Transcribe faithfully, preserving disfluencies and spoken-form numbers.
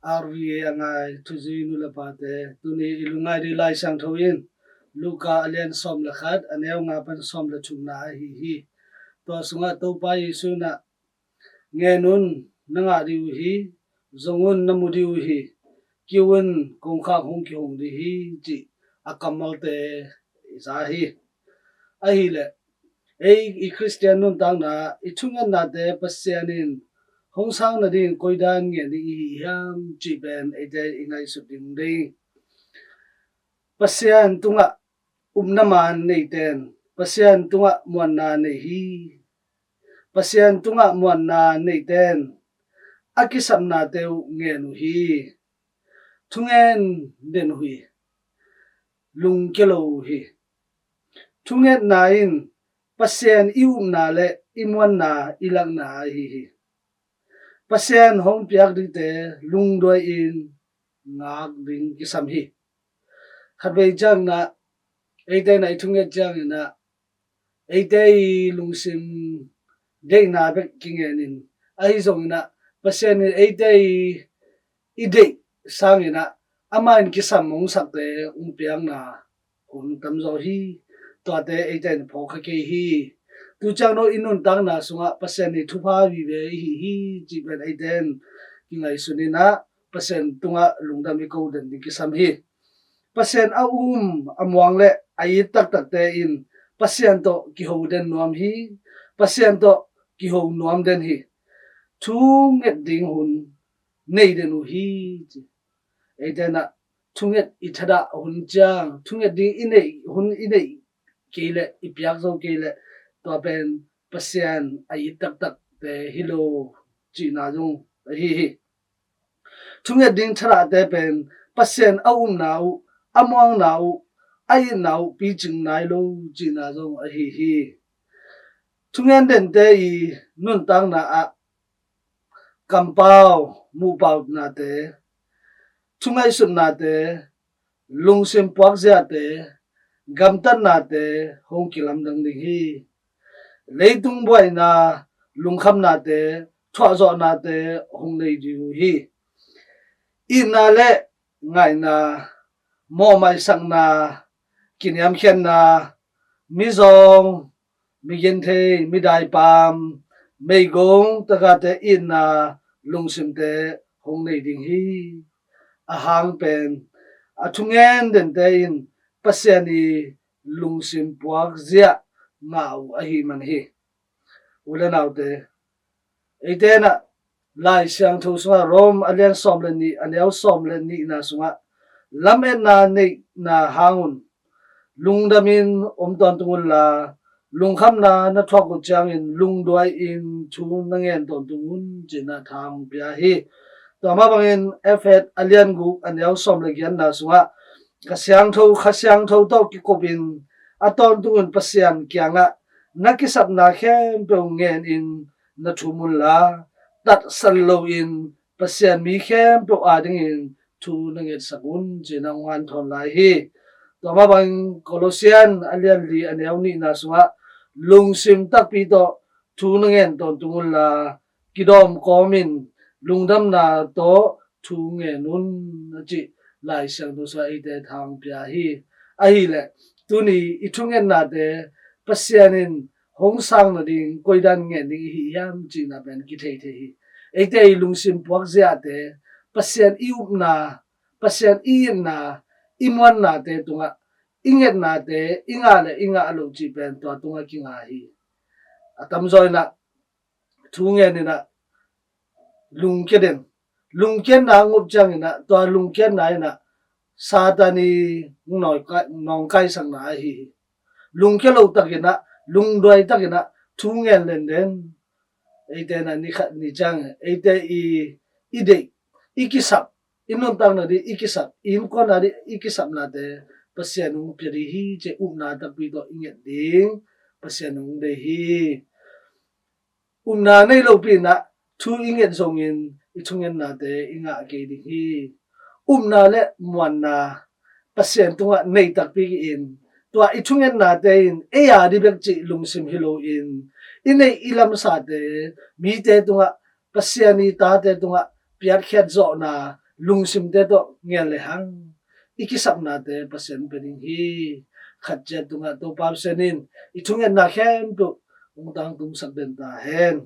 R V A a ngai thuzui nu le pate, tuni i lungngai ding Lai Siangtho in Luka a lian sawm le khat, a neu nga pan sawm le thumna ahi hi. Tua sungah Topa Jesu in ah, "Ngen un, na ngah ding uh hi, zong un, na mu ding uh hi, kiu un, kongkhak hong kihong ding hi," cih a kammalte i za hi. Ahileh ei i Khristian nuntakna, i thungetnate Pasian in hong sang nading koidan ngen ding i hi hiam cih pen eite i ngaihsut ding ding. Pasian tungah upna man neiten Pasian tungah muanna nei hi. Pasian tungah muanna neiten a kisapnate uh ngen uh hi. Thungen den uh hi. Lungkia lo uh hi. Thungetna in Pasian i upna le i muanna i lakna ahi hi. Pasian hong piak dingte lungduai in ngak ding kisam hi. Khatvei ciangin ah, eite in ah i thunget ciangin ah, eite i lungsim deihna bek kingen in, ahi zongin ah Pasian in eite i, i deih sangin ah, amah in kisam hong sakte hong piakna hun tamzaw hi. Tuate eite in phawk kha kei hi. Tu ciang no i nuntakna sungah Pasian i thupha vive i hi hi cih pen eite in kingaihsun in ah, Pasian tungah lungdam i ko den ding kisam hi. Pasian a um a muang le a it taktakte in Pasian tawh kiho den nuam hi. Pasian tawh kiho nuam den hi. Thunget ding hun nei den uh hi. Eite in ah thunget i thadah hun ciang, thunget ding i neih hun i neih kei leh, i piak zo kei leh, tua pen Pasian a it taktakte hi lo cihna zong ahi hi. Thunget ding thadahte pen Pasian a upna uh, a muangna uh, a itna uh picing nai lo cihna zong ahi hi. Thungen dente i nuntakna ah kampau, muhpaunate, thungaihsutnate, lungsim puakziate, gamtatnate hong kilamdang ding hi. Leitung buaina, lungkhamnate, thuahzawhnate hong nei ding uh hi. Itna le ngaihna, mawhmaisakna, kiniamkhiatna, mizawng, migenthei, midaipam, meigong, tagahte itna lungsimte hong nei ding hi. A hang pen a thungen dente in Pasian i lungsim puakzia ngah uh ahi man hi. U le naute, eite in ah Lai Siangtho sungah Rom a lian sawm le nih, a neu sawm le nihna sungah, "Lametna neihna hang un lungdamin om tawntung unla, lungkhamna na thuak uh ciangin lungduai-in thu na ngen tawntung un," ci-in ah tha hong pia hi. Tua mah bangin Efesa a lian guk, a neu sawm le giatna sungah, "Kha Siangtho, Kha Siangtho tawh kikupin a tawntung un Pasian kiangah na kisapna khempeuh ngenin na thum unla, tatsat loin Pasian mi khempeuh adingin thu na ngetsak un," ci-in ah hong hanthawn lai hi. Tua mah bangin Kolosian a lian li, a neu nihna sungah, "Lungsim takpi tawh thu na ngen tawntung unla, kidawm kawmin lungdamna tawh thu ngen un," a cih Lai Siangtho sungah eite tha hong pia hi. Ahihleh tuni i thungetnate Pasian in hong sang nading koidan ngen ding i hi hiam cihna pen kithei thei hi. Eite i lungsim puakziate, Pasian i upna, Pasian i itna, i muannate tungah, i ngetnate, i ngah le i ngah loh cih pen tua tungah kinga hi. A tamzaw in ah thu ngen in ah lungkia den. Lungkiatna a ngop ciangin ah, tua lungkiatna in ah Satan i nawngkai-, nawngkaisakna ahi hi. Lungkia lo takin ah, lungduai takin ah thu ngen lenden. Eite in ah ni khat ni ciang, eite i, i deih, i kisap, i nuntakna ding i kisap, i innkuan a ding i kisapnate Pasian hong pia ding hi, ci-a upna takpi tawh i nget ding Pasian hong deih hi. Upna nei lopi in ah thu i nget zongin i thungetnate i ngah kei ding hi. Upna le muanna Pasian tungah nei takpi in, tua i thungetnate in ei a ding bek cih lungsim hi loin, i neih i lamsate mite tungah, Pasian i tate tungah piatkhiat zawhna, lungsimte tawh ngen le hang i kisapnate Pasian pia ding hi. Khat ciat tungah Topa Pasian in i thungetna khempeuh hong tangtungsak den ta hen.